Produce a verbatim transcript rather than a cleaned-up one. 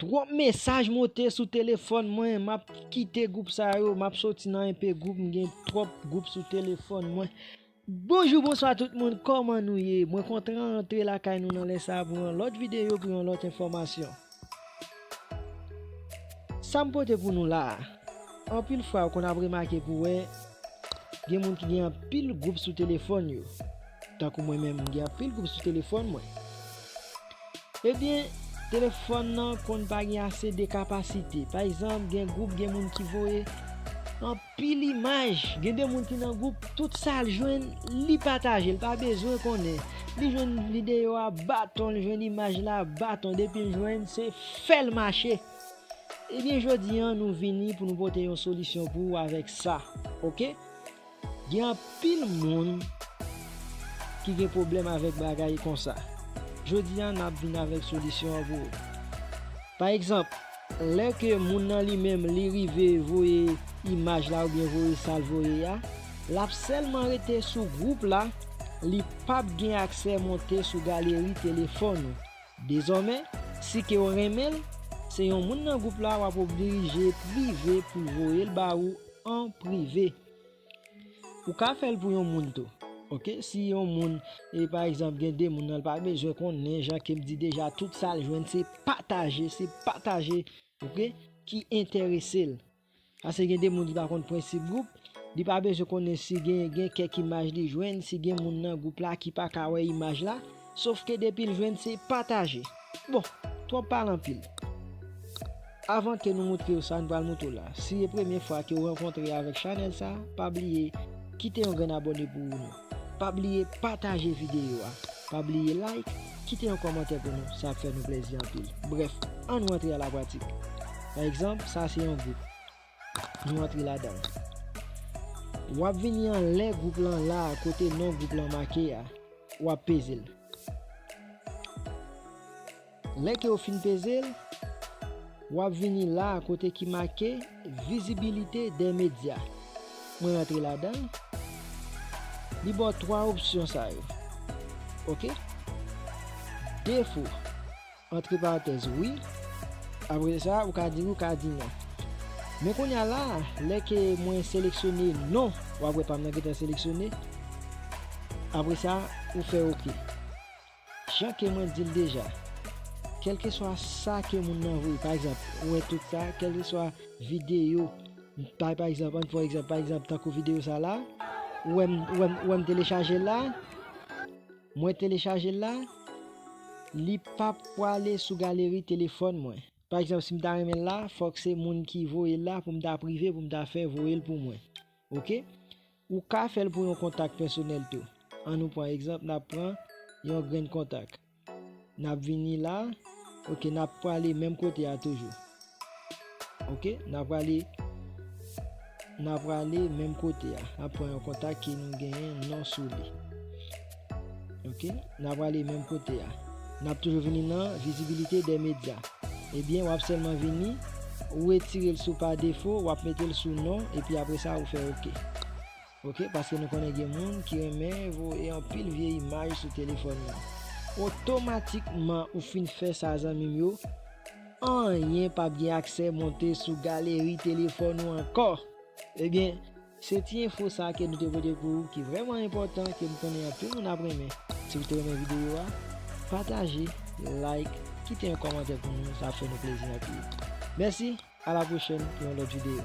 Twòp mesaj monte sou telefòn mwen, m ap kite gwoup sa yo, m ap soti nan enpe gwoup, m gen twòp gwoup sou telefòn mwen. Bonjou, bonswa tout moun, kòman nou ye? Mwen kontan antre lakay nou nan lè sa a pou yon lòt videyo, pou yon lòt enfòmasyon. Sa m pote pou nou la a, anpil fwa ou konn ap remake pou wè, gen moun ki gen anpil gwoup sou telefòn yo. Tankou mwen menm, m gen anpil gwoup sou telefòn mwen. Ebyen, telefòn nan konn pa gen ase de kapasite. Pa egzanp, gen gwoup, gen moun ki voye anpil imaj. Gen de moun ki nan gwoup, tout sa l jwenn, li pataje. L pa bezwen konnen. Li jwenn videyo a baton, li jwenn imaj la baton. Depi l jwenn, se fè l mache. Ebyen, jodi a, nou vini pou nou pote yon solisyon pou ou avèk sa. Oke? Gen anpil moun ki gen pwoblèm avèk bagay konsa. Jodi a, n ap vin avèk solisyon an pou ou. Pa egzanp, lè ke moun nan li menm li rive voye imaj la oubyen voye sa l voye a, l ap sèlman rete sou gwoup la, li p ap gen aksè monte sou galeri telefòn ou. Dezòmè, si ke w renmen l, se yon moun nan gwoup la w ap oblije prive pou l voye l ba ou an prive. Ou ka fè l pou yon moun tou. Oke, si yon moun, e pa egzanp, gen de moun nan, l pa bezwen konnen, jan ke m di deja, tout sa l jwenn, se pataje, se pataje, oke, ki enterese l. Paske gen de moun ki pa konn prensip gwoup, li pa bezwen konnen si gen, gen kèk imaj li jwenn, si gen moun nan gwoup la ki pa ka wè imaj la, sof ke depi l jwenn, se pataje. Bon, twòp pale anpil. Avan ke nou montre w sa n pral montre w la, si e premye fwa ke w rankontre avèk chanèl sa, pa bliye kite yon grenn abòne pou nou. Pa bliye pataje videyo a. Pa bliye like, kite yon kòmantè pou nou, sa ap fè nou plezi anpil. Brèf, ann nou antre a la pratik. Pa egzanp, sa se yon gwoup. Nou antre ladan l. W ap vini anlè gwoup lan la, kote non gwoup lan make a. W ap peze l. Lè ke w fin peze l, w ap vini la kote ki make Visibilité des médias. Mwen rantre ladan l. Li ba w twa opsyon sa yo. Oke? Defo. Antre parantèz, wi. Apre sa, ou ka di wi, ou ka di non. Men kounye a la, lè ke mwen seleksyone non, w ap wè pa m nan gentan seleksyone. Apre sa, ou fè oke. Jan ke mwen di l deja, kèlkeswa sa ke moun nan voye, pa egzanp, ou wè tout sa, kèlkeswa videyo, pa, pa egzanp, ann pran egzanp, pa egzanp, tankou videyo sa la, ou wè m, ou wè m, ou wè m telechaje l la, mwen telechaje l la, li p ap prale sou galeri telefòn mwen. Pa egzanp, si m ta renmen l la, fòk se moun ki voye l la pou m ta prive, pou m ta fè voye l pou mwen. Oke? Ou ka fè l pou yon kontak pèsonèl tou. Ann nou pran egzanp, n ap pran yon grenn kontak. N ap vini la. Oke, n ap prale menm kote a toujou. Oke, n ap prale, n ap prale menm kote a. N ap pran yon kontak ke nou genyen non sou li. Oke, n ap prale menm kote a. N ap toujou vini nan Visibilité des médias. Ebyen, w ap sèlman vini, ou retire l sou pa defo, w ap mete l sou non, epi apre sa, ou fè oke. Oke, paske nou konnen gen moun ki renmen voye anpil vye imaj sou telefòn nan. Otomatikman ou fin fè sa, zanmi m yo, anyen p ap gen aksè monte sou galeri telefòn ou ankò. Ebyen, se ti enfo sa ke nou te pote pou ou ki vrèman enpòtan, ke m konnen anpil moun ap renmen. Si w te renmen videyo a, pataje, like, kite yon kòmantè pou nou, sa ap fè nou plezi anpil. Mèsi, a la pwochèn pou yon lòt videyo.